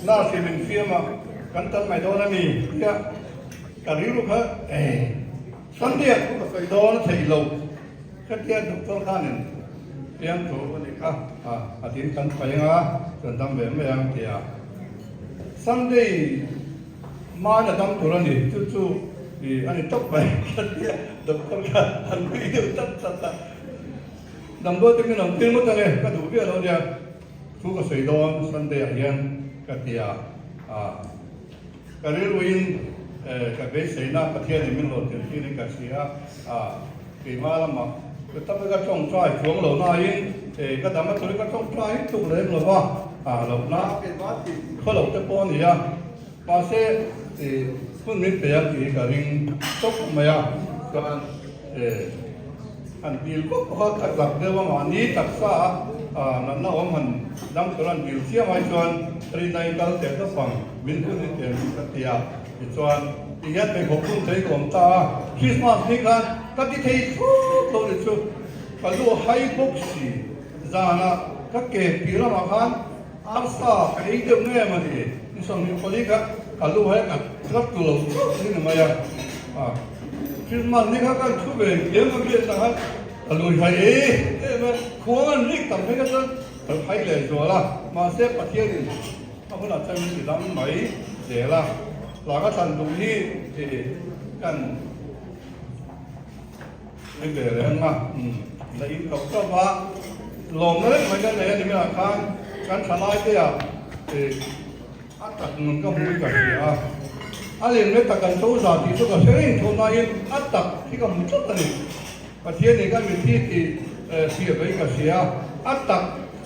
Nurse in min fiam a, kan tan mai dawn a mi tia ka rilru kha eh Sunday ah thu ka sawi dawn a theih lo ka tia doctor khanin fiam thu a nih kha a tin kan paih anga chuan dam ve mai ang tia Sunday Hmain a dam tur a ni, chu chu i a ni tawp mai ka tia, doctor kha an nui deuh tlat tlat a, damdawi te min rawn tir ngawt ange, ka duh viau lo nia, thu ka sawi dawn Sunday ah hian ka tia a, ka rilruin ka beiseina Pathianin min rawn tir thin in ka hria a, keimah lamah ka tam ka tawngtai chuang lo nain ka dam a turin ka tawngtai tuk lem lo va, lohna keimah tih khaw lo te pawh a ni a. Mahse, hun min pe ang tih hi ka ring tawp mai a, chuan han dil vak vak a, ka zak deuh a, mahni taksa a natna awm han dam tur an dil chiam ai chuan rinai kal teh tawp ang, min hun hi teh ang ka ti a, tichuan ti hian pheikhawk hun thei ka awm ta a, Christmas ni khan ka ti thei thlawt lo ni chu, ka lu a hai bawk si, zanah ka ke piah lamah khan Arsa ka ei deuh nge mawni? Ni 24 kha ka lu hai ka tlak tu lo chauh ni ni mai a. Christmas ni kha kan thu ve kiang a biak tak a, ka lui hai em em a, khuang an rik tam phei kha chuan ka hai leh zual a, mahse Pathianin a hunah chuan min ti dam mai zel a, tlak a thlan duh hi kan Ni ve reng a, la in kau kau a, lawmna reng mai kan nei a ni mai ah khan kan thalai te ah a tak nun ka hmu in ka hria a, a lem leh tak kan tho za tih chu ka hre reng tho nain a tak hi ka hmu tlat a ni. Pathian in ka mithi tih hria ve in ka hria a, a tak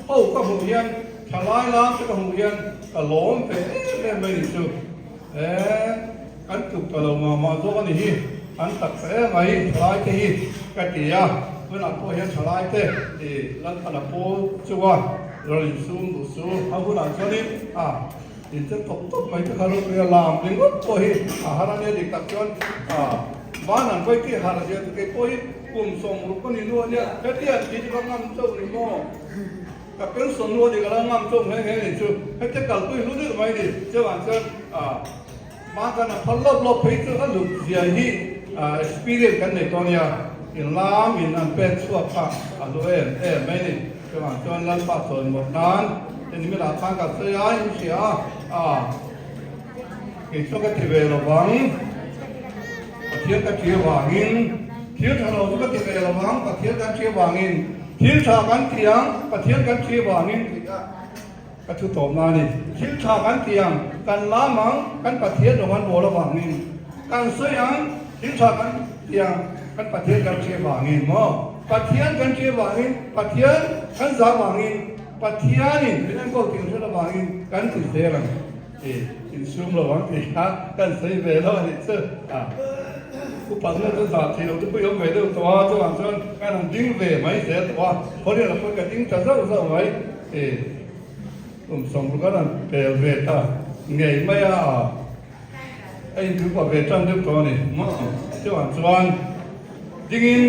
ho ka hmuh hian thalai lam te ka hmuh hian ka lawm ve em em mai ni chu. Eeh kan tluk ta lo mah mah zawk a ni hi, an tak ta em mai thalai te hi ka ti a, tunah pawh hian thalai te i Lalpana pawl chunga rawn insum duh su a hunah chuanin a inche tawp tawp mai te kha ropui a lam ringawt pawh hi a har a nia dik tak chuan a van an vawi tih har zia chu kei pawh hi kum 60 ka ni nu a nia hetiang tih chu ka ngam chauh ni maw. Ka pension nu a dik a lo ngam chauh nghe nghe ni chu hete kalpui hlu deuh mai ni chuvang chuan hma kan a phal lawp lawp phei chu a lut zia hi experience kan nei tawh nia in lam in an pen chhuak kha a hlu em em mai ni chuvang chuan Lalpa chawi mawt nan te ni milah khan ka sawi a in hria a kei chu ka ti ve lo vang Pathian ka ṭhi avangin thil ṭha lo chu ka ti ve lo vang Pathian kan ṭhi avangin Thil tha kan ti ang, Pathian kan thi vangin tih kha ka thu tawpna a ni. Thil tha kan ti ang, kan lam ang, kan Pathian rawng an bawl avangin. Kan sawi ang, thil tha kan ti ang, kan Pathian kan thi vangin maw? Pathian kan thi vangin, Pathian kan zah vangin, Pathianin min enkawl tih hriat avangin kan ti zel ang. I insum lo ang tih kha kan sawi ve lo a nih chu. Upa hnu chu zah thei lo te pawh i awm ve deuh tawh a, chuvang chuan kan han ding ve mai zel tawh a, khawriat ah pawh ka ding ta zauh zauh mai. I kum 60 an han pel ve ta ngei mai a, a intupa ve tan deuh tawh a ni. Chuvang chuan dingin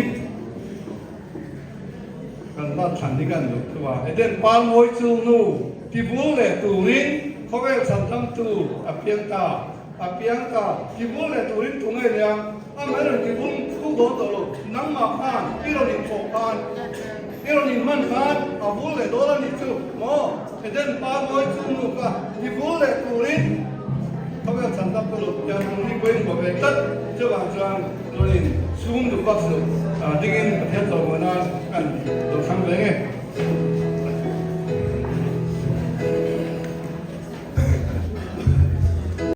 Kan hla thlan hi kan duh thu a, Eden par mawi chu nu tibul leh turin khawvel chhandamtu a piang ta, a piang ta, tibul leh turin tu nge nia, amah rawn tibul thu dawn tawh lo, nangmah khan i rawn inthawh khan, i rawn inhman khan a bul leh dawn a nih chu maw, Eden par mawi chu nu kha tibul leh turin khawvel chhandamtu lo piang tur ni pawhin hmu ve tlat, chuvang chuan. Chuanin chhung duh vak suh dingin Pathian chawhmawh nan kan.